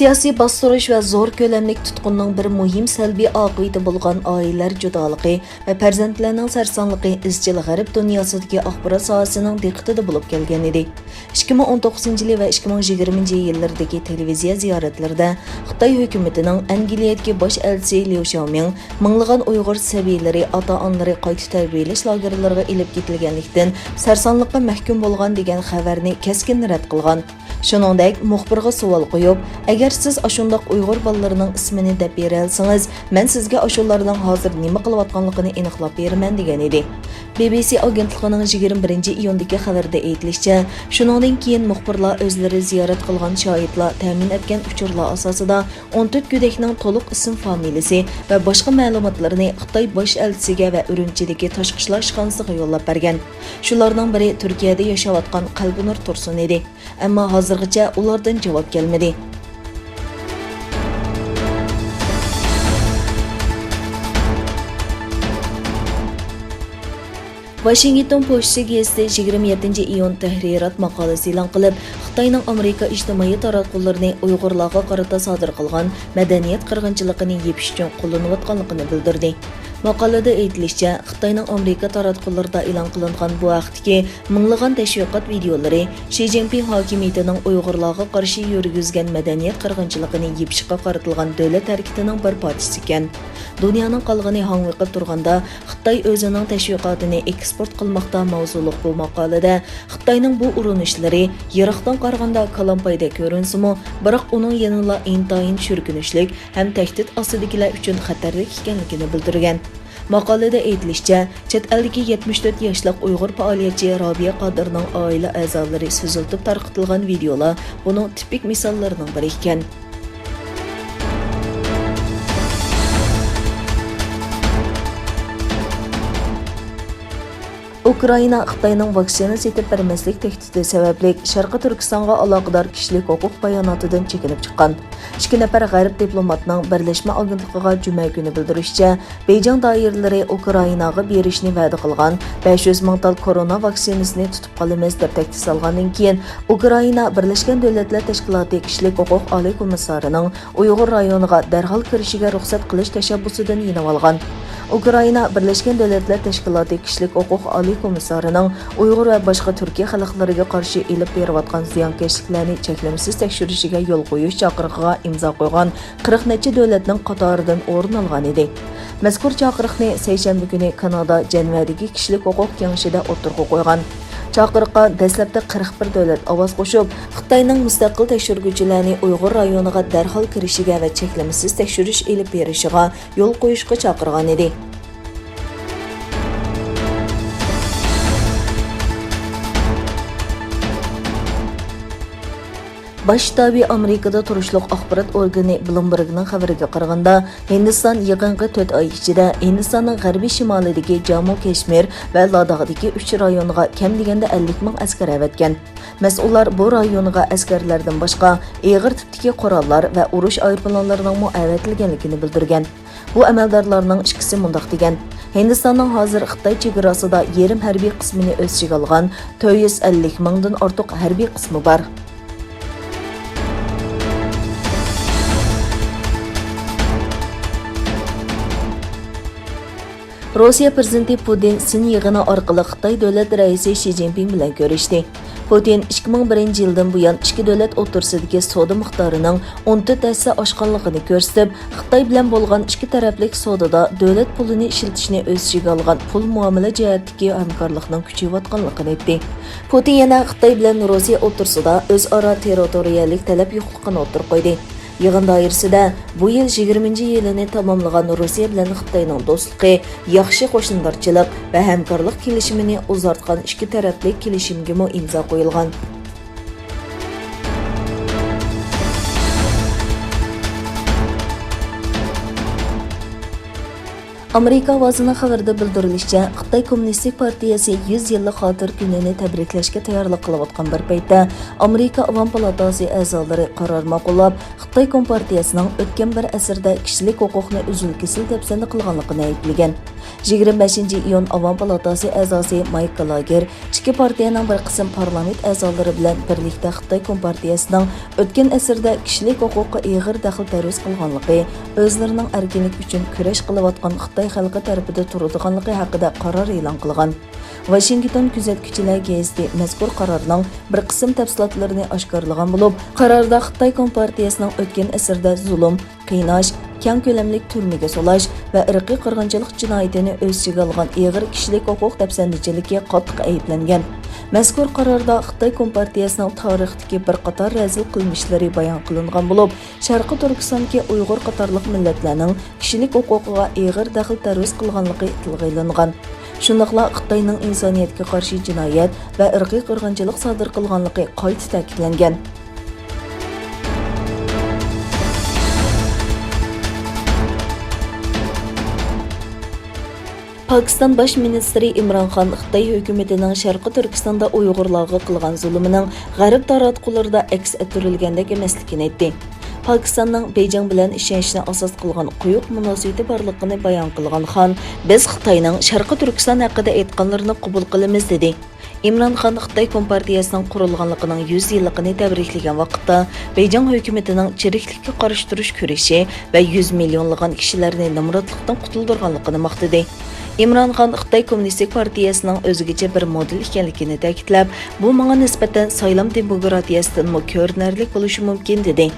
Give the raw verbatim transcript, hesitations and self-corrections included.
سىياسىي باستۇرۇش ۋە زور كۆلەملىك تۇتقۇننىڭ بىر مۇھىم سەلبىي ئاقىۋىتى بولغان ئائىلىلەر جۇدالىقى ۋە پەرزەنتلەرنىڭ سەرسانلىقى ئىزچىل غەرب دۇنياسىدىكى ئاخبارات ساھەسىنىڭ دىققىتىدە بولۇپ كەلگەن ئىدى. ئىككى مىڭ ئون توققۇزىنچى يىلى ۋە ئىككى مىڭ يىگىرمىنچى يىللىرىدىكى تېلېۋىزىيە زىيارەتلىرىدە خىتاي ھۆكۈمىتىنىڭ ئەنگلىيەدىكى باش ئەلچىسى ليۇ شياۋمىڭ مىڭلىغان ئۇيغۇر سەبىيلىرى ئاتا-ئانىلىرى قايتا تەربىيەلەش لاگېرلىرىغا ئېلىپ كېتىلگەنلىكتىن سەرسانلىققا مەھكۇم بولغان دېگەن خەۋەرنى كەسكىن رەت قىلغان. شۇنىڭدەك، مۇخبىرغا سوئال قويۇپ، «ئەگەر سىز ئاشۇنداق ئۇيغۇر بالىلىرىنىڭ ئىسمىنى دەپ بېرەلىسىڭىز، مەن سىزگە ئاشۇلارنىڭ ھازىر نېمە قىلىۋاتقانلىقىنى ئېنىقلاپ بېرىمەن» دېگەن ئىدى. بى بى سى ئاگېنتلىقىنىڭ يىگىرمە بىرىنچى ئىيۇندىكى خەۋەردە ئېيتىلىشىچە، شۇنىڭدىن كېيىن مۇخبىرلار ئۆزلىرى زىيارەت قىلغان شاھىتلار تەمىن ئەتكەن ئۇچۇرلار ئاساسىدا، ئون تۆت گۆدەكنىڭ تولۇق ئىسىم فامىلىسى ۋە باشقا مەلۇماتلىرىنى خىتاي باش ئەلچىسىگە ۋە ئۈرۈمچىدىكى تاشقى ئىشلار ئىشخانىسىغا يوللاپ بەرگەن. شۇلارنىڭ بىرى تۈركىيەدە ياشاۋاتقان قەلبىنۇر تۇرسۇن ئىدى. ئەمما ھازىرغىچە ئۇلاردىن جاۋاب كەلمىدى. ۋاشىنگتون پوچتىسى گېزىتى يىگىرمە يەتتىنچى ئىيۇن تەھرىرات ماقالىسى ئېلان قىلىپ، خىتاينىڭ ئامېرىكا ئىجتىمائىي تاراتقۇلىرىنى ئۇيغۇرلارغا قارىتا سادىر قىلغان مەدەنىيەت قىرغىنچىلىقىنى يېپىش ئۈچۈن قوللىنىۋاتقانلىقىنى بىلدۈردى. ماقالىدە ئېيتىلىشىچە، خىتاينىڭ ئامېرىكا تاراتقۇلىرىدا ئېلان قىلىنغان بۇ ھەقتىكى مىڭلىغان تەشۋىقات ۋىدىيولىرى شى جىنپىڭ ھاكىمىيىتىنىڭ ئۇيغۇرلارغا قارشى يۈرگۈزگەن مەدەنىيەت قىرغىنچىلىقىنى يېپىشقا قارىتىلغان دۆلەت ھەرىكىتىنىڭ بىر پارچىسى ئىكەن. دۇنيانىڭ قالغىنى ھاڭۋېقىپ تۇرغاندا، خىتاي ئۆزىنىڭ تەشۋىقاتىنى ئېكسپورت قىلماقتا ماۋزۇلۇق بۇ ماقالىدە، خىتاينىڭ بۇ ئۇرۇنۇشلىرى يىراقتىن قارىغاندا كالامپايدەك كۆرۈنسىمۇ، بىراق ئۇنىڭ يەنىلا ئىنتايىن چۈركۈنۈشلۈك ھەم تەھدىت ئاستىدىكىلەر ئۈچۈن خەتەرلىك ئىكەنلىكىنى بىلدۈرگەن. ماقالىدە ئېيتىلىشىچە، چەت ئەلدىكى يەتمىش تۆت ياشلىق ئۇيغۇر پائالىيەتچى رابىيە قادىرنىڭ ئائىلە ئەزالىرى سۈزۈلتۈپ تارقىتىلغان ۋىدىيولار بۇنىڭ تىپىك مىساللىرىنىڭ بىرى ئىكەن. ئۇكرائىنا خىتاينىڭ ۋاكسىنا سېتىپ بەرمەسلىك تەھدىتى سەۋەبلىك شەرقىي تۈركىستانغا ئالاقىدار كىشىلىك ھوقۇق باياناتىدىن چېكىنىپ چىققان. ئىككى نەپەر غەرب دىپلوماتنىڭ بىرلەشمە ئاگېنتلىقىغا جۈمە كۈنى بىلدۈرۈشىچە، بېيجىڭ دائىرىلىرى ئۇكرائىناغا بېرىشنى ۋەدە قىلغان بەش يۈز مىڭ تال كورونا ۋاكسىنىسىنى تۇتۇپ قالىمىز دەپ تەھدىت سالغاندىن كېيىن، ئۇكرائىنا بىرلەشكەن دۆلەتلەر تەشكىلاتى كىشىلىك ھوقۇق ئالىي كومىسسارىنىڭ ئۇيغۇر رايونىغا دەرھال كىرىشىگە رۇخسەت قىلىش تەشەببۇسىدىن يېنىۋالغان. ئۇكرائىنا بىرلەشكەن دۆلەتلەر تەشكىلاتى كىشىلىك ھوقۇق ئالىي كومىسسارىنىڭ ئۇيغۇر ۋە باشقا تۈركىي خەلقلىرىگە قارشى ئېلىپ بېرىۋاتقان زىيانكەشلىكلەرنى چەكلىمىسىز تەكشۈرۈشىگە يول قويۇش چاقىرىقىغا ئىمزا قويغان قىرىق نەچچە دۆلەتنىڭ قاتارىدىن ئورۇن ئالغان ئىدى. مەزكۇر چاقىرىقنى سەيشەنبە كۈنى كانادا جەنۋەدىكى كىشىلىك ھوقۇق كېڭىشىدە ئوتتۇرىغا قويغان. چاقىرىققا دەسلەپتە قىرىق بىر دۆلەت ئاۋاز قوشۇپ، خىتاينىڭ مۇستەقىل تەكشۈرگۈچىلەرنى ئۇيغۇر رايونىغا دەرھال كىرىشىگە ۋە چەكلىمىسىز تەكشۈرۈش ئېلىپ بېرىشىغا يول قويۇشقا چاقىرغان ئىدى. باش شتابى ئامېرىكىدا تۇرۇشلۇق ئاخبارات ئورگىنى بلومبېرگنىڭ خەۋىرىگە قارىغاندا، ھىندىستان يېقىنقى تۆت ئاي ئىچىدە ھىندىستاننىڭ غەربىي شىمالىدىكى جامۇ كەشمىر ۋە لاداخدىكى ئۈچ رايونغا كەم دېگەندە ئەللىك مىڭ ئەسكەر ئەۋەتكەن. مەسئۇللار بۇ رايونغا ئەسكەرلەردىن باشقا ئېغىر تىپتىكى قوراللار ۋە ئۇرۇش ئايروپىلانلىرىنىڭمۇ ئەۋەتىلگەنلىكىنى بىلدۈرگەن. بۇ ئەمەلدارلارنىڭ ئىككىسى مۇنداق دېگەن: ھىندىستاننىڭ ھازىر خىتاي چېگراسىدا يېرىم ھەربىي قىسمىنى ئۆز ئىچىگە ئالغان تۆت يۈز ئەللىك مىڭدىن ئارتۇق ھەربىي قىسمى بار. روسىيە پىرېزىدېنتى پۇتىن سىن يىغىنى ئارقىلىق خىتاي دۆلەت رەئىسى شى جىنپىڭ بىلەن كۆرۈشتى. پۇتىن ئىككى مىڭ بىرىنچى يىلدىن بۇيان ئىككى دۆلەت ئوتتۇرىسىدىكى سودا مىقدارىنىڭ ئون تۆت ھەسسە ئاشقانلىقىنى كۆرسىتىپ، خىتاي بىلەن بولغان ئىككى تەرەپلىك سودىدا دۆلەت پۇلىنى ئىشلىتىشنى ئۆز ئىچىگە ئالغان پۇل مۇئامىلە جەھەتتىكى ھەمكارلىقنىڭ كۈچىيىۋاتقانلىقىنى ئېيتتى. پۇتىن يەنە خىتاي بىلەن روسىيە ئوتتۇرىسىدا ئۆزئارا تېررىتورىيەلىك تەلەپ يوقلۇقىنى ئوتتۇرىغا قويدى. يىغىن دائىرىسىدە بۇ يىل يىگىرمىنچى يىلىنى تاماملىغان روسىيە بىلەن خىتاينىڭ دوستلۇقى، ياخشى قوشنىدارچىلىق ۋە ھەمكارلىق كېلىشىمىنى ئۇزارتقان ئىككى تەرەپلىك كېلىشىمگىمۇ ئىمزا قويۇلغان. ئامېرىكا ئاۋازىنىڭ خەۋىرىدە بىلدۈرۈلۈشىچە، خىتاي كوممۇنىستىك پارتىيەسى يۈز يىللىق خاتىرە كۈنىنى تەبرىكلەشكە تەييارلىق قىلىۋاتقان بىر پەيتتە، ئامېرىكا ئاۋام پالاتاسى ئەزالىرى قارار ماقۇللاپ، خىتاي كومپارتىيەسىنىڭ ئۆتكەن بىر ئەسىردە كىشىلىك ھوقۇقنى ئۈزۈل-كېسىل دەپسەندە قىلغانلىقىنى ئەيىبلىگەن. يىگىرمە بەشىنچى ئىيۇن ئاۋام پالاتاسى ئەزاسى مايك گالاگېر ئىككى پارتىيەنىڭ بىر قىسىم پارلامېنت ئەزالىرى بىلەن بىرلىكتە خىتاي كومپارتىيەسىنىڭ ئۆتكەن ئەسىردە كىشىلىك ھوقۇققا ئېغىر دەخلى-تەرۇز قىلغانلىقى، ئۆزلىرىنىڭ ئەركىنلىك ئۈچۈن كۈرەش قىلىۋاتقان خىتاي خەلقى تەرىپىدە تۇرىدىغانلىقى ھەققىدە قارار ئېلان قىلغان. ۋاشىنگتون كۆزەتكۈچىلەر گېزىتى مەزكۇر قارارنىڭ بىر قىسىم تەپسىلاتلىرىنى ئاشكارىلىغان بولۇپ، قاراردا خىتاي كومپارتىيەسىنىڭ ئۆتكەن ئەسىردە زۇلۇم، قىيناش، كەڭ كۆلەملىك تۈرمىگە سولاش ۋە ئىرقىي قىرغىنچىلىق جىنايىتىنى ئۆز ئىچىگە ئالغان ئېغىر كىشىلىك ھوقۇق دەپسەندىچىلىكى قاتتىق ئەيىبلەنگەن. مەزكۇر قاراردا خىتاي كومپارتىيەسىنىڭ تارىختىكى بىر قاتار رەزىل قىلمىشلىرى بايان قىلىنغان بولۇپ، شەرقىي تۈركىستاندىكى ئۇيغۇر قاتارلىق مىللەتلەرنىڭ كىشىلىك ھوقۇقىغا ئېغىر دەخلى-تەرۇز قىلغانلىقى تىلغا ئېلىنغان. شۇنداقلا خىتاينىڭ ئىنسانىيەتكە قارشى جىنايەت ۋە ئىرقىي قىرغىنچىلىق سادىر قىلغانلىقى قايتا تەكىتلەنگەن. پاكىستان باش مىنىستىرى ئىمران خان خىتاي ھۆكۈمىتىنىڭ شەرقىي تۈركىستاندا ئۇيغۇرلارغا قىلغان زۇلۇمىنىڭ غەرب تاراتقۇلىرىدا ئەكس ئەتتۈرۈلگەندەك ئەمەسلىكىنى ئېيتتى. پاكىستاننىڭ بېيجىڭ بىلەن ئىشەنچنى ئاساس قىلغان قويۇق مۇناسىۋىتى بارلىقىنى بايان قىلغان خان، بىز خىتاينىڭ شەرقىي تۈركىستان ھەققىدە ئېيتقانلىرىنى قوبۇل قىلىمىز، دېدى. ئىمران خان خىتاي كومپارتىيەسىنىڭ قۇرۇلغانلىقىنىڭ يۈز يىللىقىنى تەبرىكلىگەن ۋاقىتتا، بېيجىڭ ھۆكۈمىتىنىڭ چىرىكلىككە قارشى تۇرۇش كۈرىشى ۋە يۈز مىليونلىغان كىشىلەرنى نامراتلىقتىن قۇتۇلدۇرغانلىقىنى ماختىدى. ئىمران خان خىتاي كوممۇنىستىك پارتىيەسىنىڭ ئۆزگىچە بىر مودېل ئىكەنلىكىنى تەكىتلەپ، بۇ ماڭا نىسبەتەن سايلام دېموكراتىيەسىدىنمۇ كۆرۈنەرلىك بولۇشى مۇمكىن، دېدى.